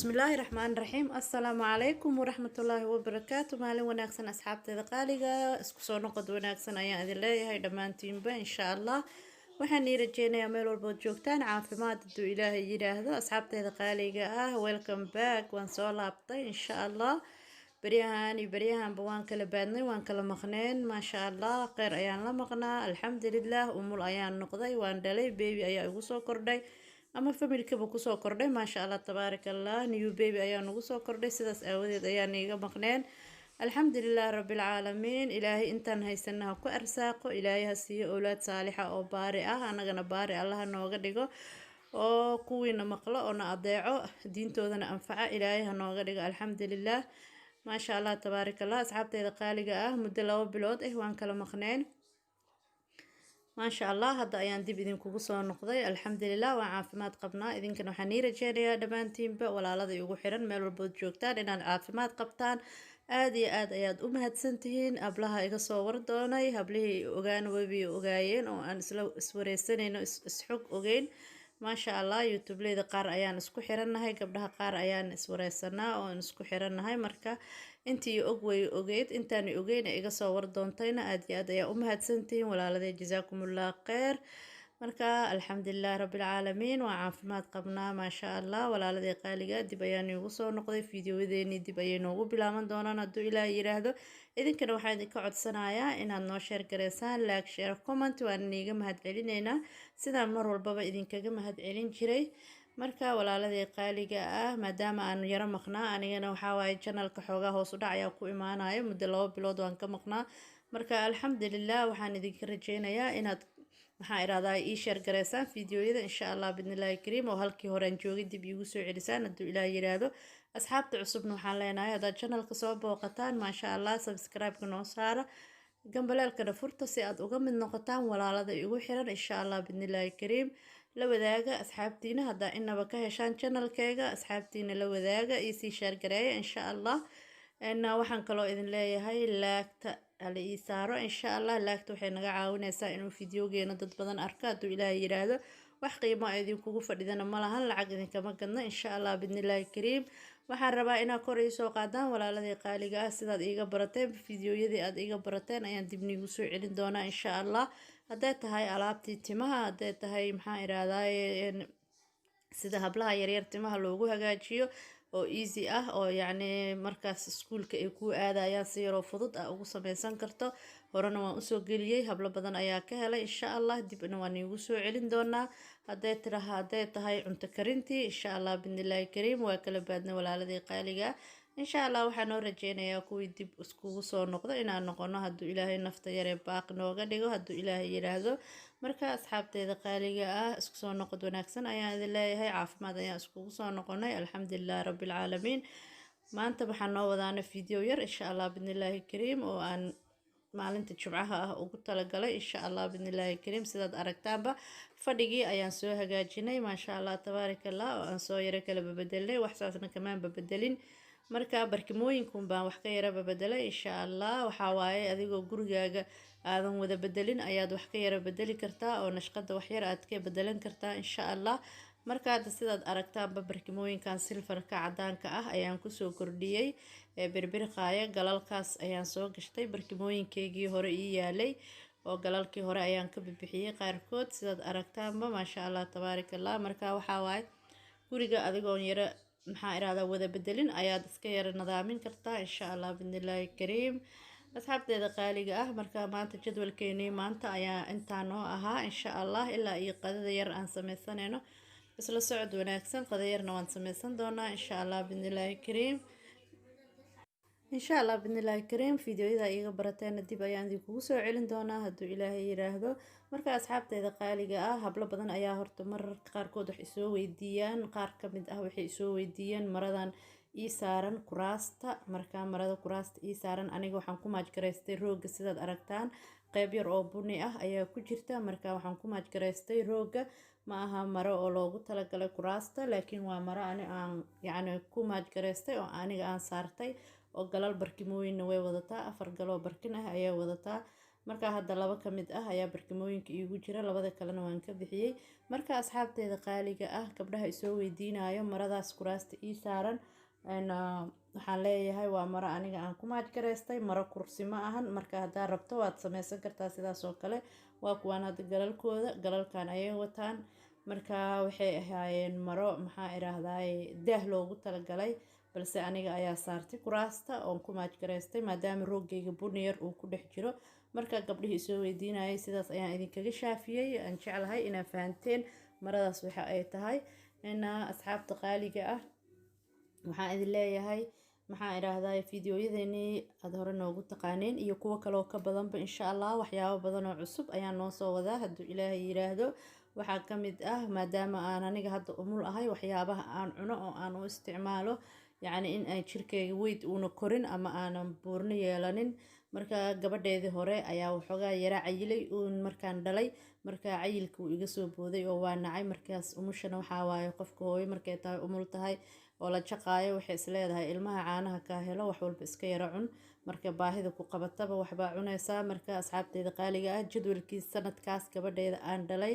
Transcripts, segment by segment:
Bismillaahi raxmaani raxiim. Assalaamu calaykum waraxmatullaahi wabarakaatu. Maalin wanaagsan, asxaabteeda qaaliga. Isku soo noqod wanaagsan ayaan idin leeyahay dhammaantiinba. Insha Allah waxaan ii rajeynayaa meel walbood joogtaan caafimaad, hadduu Ilaahay yidhaahdo. Asxaabteeda qaaliga ah, welcome back. Waan soo laabtay, insha Allah. Beryahan iyo beryahanba waan kala baadnay, waan kala maqneen. Maasha Allah, kheyr ayaan la maqnaa, alxamdulilah. Umul ayaan noqday, waan dhalay, baby ayaa igu soo kordhay ama familkaba kusoo kordhay. Maasha Allah, tabaaraka Allah, new baby ayaa nagu soo kordhay, sidaas aawadeed ayaa niiga maqneen. Alxamdulilah rabbilcaalamiin. Ilaahay intaan haysana ha ku arsaaqo, Ilaahay ha siiyo owlaad saalixa oo baari ah. Anagana baari Allaha nooga dhigo, oo kuwiina maqlo oo na adeeco, diintoodana anfaca Ilaahay ha nooga dhigo. Alxamdulilah, maasha Allah, tabaaraka Allah. Asxaabteeda qaaliga ah, muddo 2 bilood ah waan kala maqneen. Maasha Allah, hadda ayaan dib idinkugu soo noqday. Alxamdulilah, waan caafimaad qabnaa. Idinkana waxaan ii rajeynayaa dhammaantiinba, walaalada igu xiran, meel walbood joogtaan inaad caafimaad qabtaan. Aada iyo aad ayaad u mahadsantihiin hablaha iga soo wardoonay. Hablihii ogaan webi ogaayeen oo aan isla iswareysanayno, isxog ogeyn. Maasha Allah, YouTubeleyda qaar ayaan isku xirannahay, gabdhaha qaar ayaan iswareysanaa oo aan isku xirannahay. Marka intii og way ogeyd, intaani ogeyn ee iga soo wardoontayna aada iyo aad ayaa u mahadsantihiin, walaaladey. Jasaakumullah kheyr. Marka alxamdulilah rabbilcaalamiin, waa caafimaad qabnaa, maasha Allah. Walaaladey qaaliga, dib ayaan iigu soo noqday. Fiidiyowadeenii dib ayay noogu bilaaban doonaan, hadduu Ilaah yiraahdo. Idinkana waxaan idinka codsanayaa inaad noo share gareysaan, like, share, comment. Waan iniiga mahad celinaynaa sidaan mar walbaba idinkaga mahad celin jiray. Marka walaaladey qaaliga ah, maadaama aan yaro maqnaa, anigana waxaa waaye channelka xoogaa hoos u dhac ayaa ku imaanayo. Muddo 2 bilood waan ka maqnaa. Marka alxamdulilah, waxaan idinka rajeynayaa inaad, maxaa irahdaa, ii share gareysaan fiidiyoyada, insha Allah bidnillaahi kariim, oo halkii horeen joogay dib iigu soo celisaan, hadduu Ilaah yiraahdo. Asxaabta cusubna waxaan leenahay, haddaad channelka soo booqataan, maasha Allah, subscribe-ka noo saara, gambaleelkana furta, si aad uga mid noqotaan walaalada igu xiran, insha Allah bidnillaahi kariim. La wadaaga asxaabtiina haddaa inaba ka heshaan channelkeyga. Asxaabtiina la wadaaga iyo sii share gareeya, insha Allah. Waxaan kaloo idin leeyahay, like-ta hala ii saaro, insha Allah. Like-ta waxay naga caawineysaa inuu fideogeena dad badan arko, hadduu Ilaahay yiraahdo. Wax qiimo idinkugu fadhidana ma lahan, lacag idinkama gadno, insha Allah bidnillaahi kariim. Waxaan rabaa inaad kor iisoo qaadaan, walaaladii qaaliga ah. Sidaad iiga barateen, fideoyadii aad iiga barateen ayaan dib niigu soo celin doonaa, insha Allah. Hadday tahay alaabtii timaha, hadday tahay, maxaa irahdaye, sida hablaha yaryar timaha loogu hagaajiyo oo easy ah, oo yacni markaas iskuulka ay ku aadayaan si yaroo fudud ah ugu sameysan karto. Horena waan usoo geliyey, hablo badan ayaa ka helay. Insha Allah dibna waan iigu soo celin doonaa. Hadday tiraha, hadday tahay cunto karintii, insha Allah bidnillaahi kariim. Waa kala baadna, walaaladii qaaliga. Insha Allah waxaa noo rajeynayaa kuwii dib iskugu soo noqdo inaan noqono, hadduu Ilaahay nafta yaree baaq nooga dhigo, hadduu Ilaahay yiraahdo. Marka asxaabteeda qaaliga ah, isku soo noqod wanaagsan ayaan idin leeyahay. Caafimaad ayaan iskugu soo noqonay, alxamdulilah rabbilcaalamiin. Maanta waxaan noo wadaana video yar, insha Allah bidnillaahi kariim, oo aan maalinta Jumcaha ah ugu talagalay, insha Allah bidnillaahi kariim. Sidaad aragtaanba, fadhigii ayaan soo hagaajinay, maasha Allah, tabaaraka Allah, oo aan soo yaro kala babedelnay. Wax saasna kamaan babedelin, marka barkimooyinkun baan wax ka yara babedelay, insha Allah. Waxaa waaye, adigoo gurigaaga aadan wada bedelin ayaad wax ka yara bedeli kartaa, oo nashqada waxyar aad ka bedelan kartaa, insha Allah. Marka hadda sidaad aragtaanba, barkimooyinkan silverka cadaanka ah ayaan kusoo kordhiyey ee birbirqaaya. Galalkaas ayaan soo gashtay. Barkimooyinkeygii hore ii yaalay oo galalkii hore ayaan ka bibixiyey qaarkood, sidaad aragtaanba, maasha Allah, tabaaraka Allah. Marka waxaa waaye, guriga adigoon yaro, maxaa irahdaa, wada bedelin ayaad iska yara nadaamin kartaa, insha Allah bidnillaahi kariim, asxaabteeda qaaliga ah. Marka maanta jadwalkeenii maanta ayaa intaa noo ahaa, insha Allah, ilaa iyo qadada yar aan sameysanayno. Isla socod wanaagsan. Qada yarna waan sameysan doonaa, insha Allah bidnillaahi kariim. Insha Allah bidnillaahi kariim, fideoyada iiga barateena dib ayaan idinkugu soo celin doonaa, hadduu Ilaahay yiraahdo. Marka asxaabteeda qaaliga ah, hablo badan ayaa horta mararka qaarkood wax isoo weydiiyaan. Qaar ka mid ah waxay isoo weydiiyeen maradan ii saaran kuraasta. Marka marada kuraasta ii saaran, aniga waxaan ku match garaystay rooga. Sidaad aragtaan, qeyb yar oo buni ah ayaa ku jirta. Marka waxaan ku match garaystay rooga. Ma aha maro oo loogu talagalay kuraasta, laakiin waa maro ani aan yacni ku match garaystay oo aniga aan saartay, oo galal barkimooyinna way wadataa. Afar galoo barkin ah ayaa wadataa. Marka hadda laba ka mid ah ayaa barkimooyinka iigu jira, labada kalena waan ka bixiyey. Marka asxaabteeda qaaliga ah, gabdhaha isoo weydiinayo maradaas kuraasta ii saaran, waxaan leeyahay waa maro aniga aan ku maajgaraystay, maro kursi ma ahan. Marka haddaa rabto waad sameysan kartaa sidaas oo kale. Waa kuwaan hadda galalkooda, galalkan ayay wataan. Marka waxay ahaayeen maro, maxaa idhaahdaay, daah loogu talagalay, balse aniga ayaa saartay kuraasta oon ku maajgaraystay maadaama roogayga bunni yar uu ku dhex jiro. Marka gabdhihii isoo weydiinayay sidaas ayaan idinkaga shaafiyey. Aan jeclahay inaad fahanteen maradaas waxa ay tahay. Ina asxaabta qaaliga ah waxaan idin leeyahay, maxaa idhaahdaa, fideoyadeenii aada hore noogu taqaaneen iyo kuwo kaloo ka badanba, insha Allah waxyaabo badan oo cusub ayaan noo soo wadaa hadduu Ilaahay yiraahdo. Waxaa ka mid ah, maadaama aan aniga hadda umul ahay, waxyaabaha aan cuno oo aan u isticmaalo, yacni in ay jirkeyga weyd uuna korin ama aanan buurno yeelanin. Marka gabadheedii hore ayaa waxoogaa yaraa cayilay uun markaan dhalay. Marka cayilka wuu iga soo booday oo waa nacay. Markaas umushana waxaa waaye, qofka hooyo markay tahay, umul tahay oo la jaqaayo, waxay isleedahay ilmaha caanaha kaa helo, wax walba iska yaro cun. Marka baahida ku qabataba waxbaa cunaysaa. Marka asxaabteeda qaaliga ah, jadwalkii sanadkaas gabadheeda aan dhalay,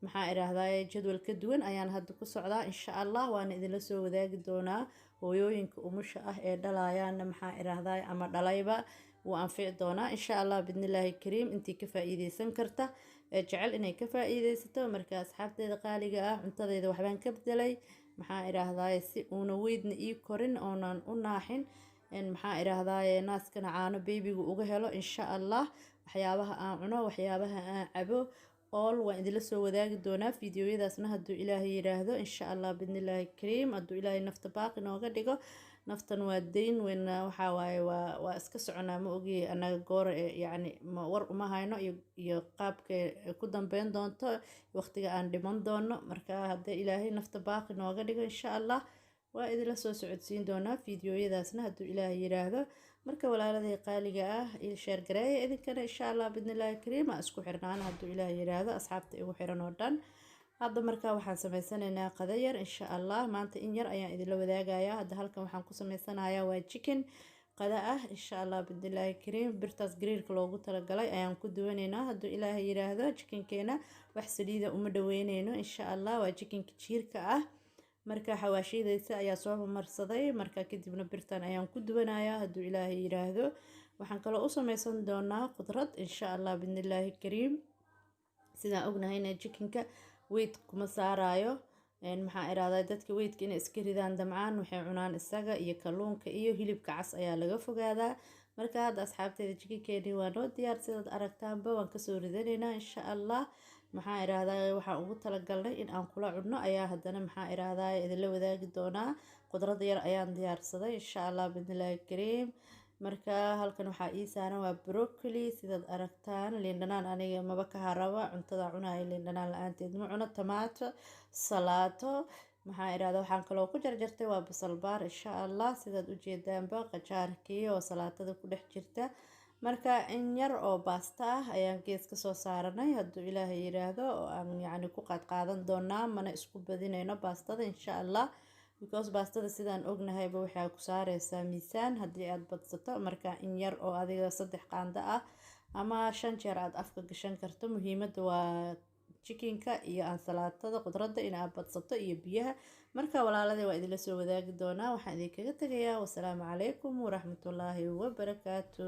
maxaa idhaahdaa, jadwal ka duwan ayaan hadda ku socdaa, insha Allah waana idinla soo wadaagi doonaa. Hooyooyinka umusha ah ee dhalayaana, maxaa idhaahdaa, ama dhalayba wuu anfici doonaa, insha Allah bidnillaahi kariim, intii ka faa-iideysan karta ee jecel inay ka faa-iideysato. Marka asxaabteeda qaaliga ah, cuntadeyda waxbaan ka bedelay, maxaa idhaahdaa, si uuna weydna ii korin oonan u naaxin, maxaa idhaahdaa, naaskana caano beebiga uga helo, insha Allah. Waxyaabaha aan cuno, waxyaabaha aan cabo, all waan idinla soo wadaagi doonaa fideoyadaasna hadduu Ilaahay yiraahdo, insha Allah bidnillaahi kariim, hadduu Ilaahay nafta baaqi nooga dhigo. Naftan waa dayn weyna, waxaa waaye waa iska soconaa, ma ogi anaga goor, yacni war uma hayno iyo qaabka ku dambeyn doonto waqtiga aan dhiman doono. Marka haddii Ilaahay nafta baaqi nooga dhigo, insha Allah waa idinla soo socodsiin doonaa fideoyadaasna hadduu Ilaahay yiraahdo. Marka walaaladay qaaliga ah, il share gareeya idinkana, insha Allah bidnillaahi kariim, aan isku xirnaan hadduu Ilaahay yiraahdo, asxaabta igu xiran oo dhan. Hadda marka waxaan sameysanaynaa qada yar, insha Allah maanta in yar ayaan idinla wadaagayaa. Hadda halkan waxaan ku sameysanayaa waa chicken qada ah, insha Allah bidnillaahi kariim. Birtaas gariirka loogu talagalay ayaan ku duwanaynaa hadduu Ilaahay yiraahdo. Chickenkeena wax saliida uma dhaweyneyno, insha Allah. Waa chickenka jiirka ah. Marka xawaashiyadiisa ayaa soo marsaday, marka kadibna birtan ayaan ku duwanayaa hadduu Ilaahay yiraahdo. Waxaan kaloo u sameysan doonaa qudrad, insha Allah bidnillaahi kariim. Sidaan ognahayna chickenka weight kuma saarayo, maxaa irahdaa, dadka weightka inay iska ridaan damcaan waxay cunaan isaga iyo kalluunka iyo hilibka cas ayaa laga fogaadaa. Marka hadda asxaabteeda, chickenkeenii waa noo diyaar sidaad aragtaanba. Waan kasoo ridanaynaa, insha Allah. Maxaa irahdaa, waxaan ugu talagalnay in aan kula cunno ayaa haddana, maxaa irahdaa, idinla wadaagi doonaa. Qudrad yar ayaan diyaarsaday, insha Allah bidnillaahi kariim. Marka halkan waxaa ii saaran waa broccoli sidaad aragtaan. Liin dhanaan aniga maba ka haraba, cuntada cunaya liin dhanaan la-aanteed ma cuno. Tomato, salaato, maxaa irahda, waxaan kaloo ku jarjartay waa basal baar, insha Allah, sidaad ujeedaanba qajaarkii oo salaatada ku dhex jirta. Marka in yar oo baasta ah ayaan gees kasoo saaranay hadduu Ilaahay yiraahdo, oo aan yacni ku qaadqaadan doonaa. Mana isku badinayno baastada, insha Allah, because baastada sidaan ognahayba waxaa ku saareysaa miisaan haddii aad badsato. Marka in yar oo adiga 3 qaando ah ama 5 jeer aad afka gashan karto. Muhiimadda waa chickenka iyo ansalaatada, khudradda in aad badsato iyo biyaha. Marka walaaladii waa idinla soo wadaagi doonaa. Waxaan idinkaga tegayaa wasalaamu calaykum waraxmatullaahi wabarakaatu.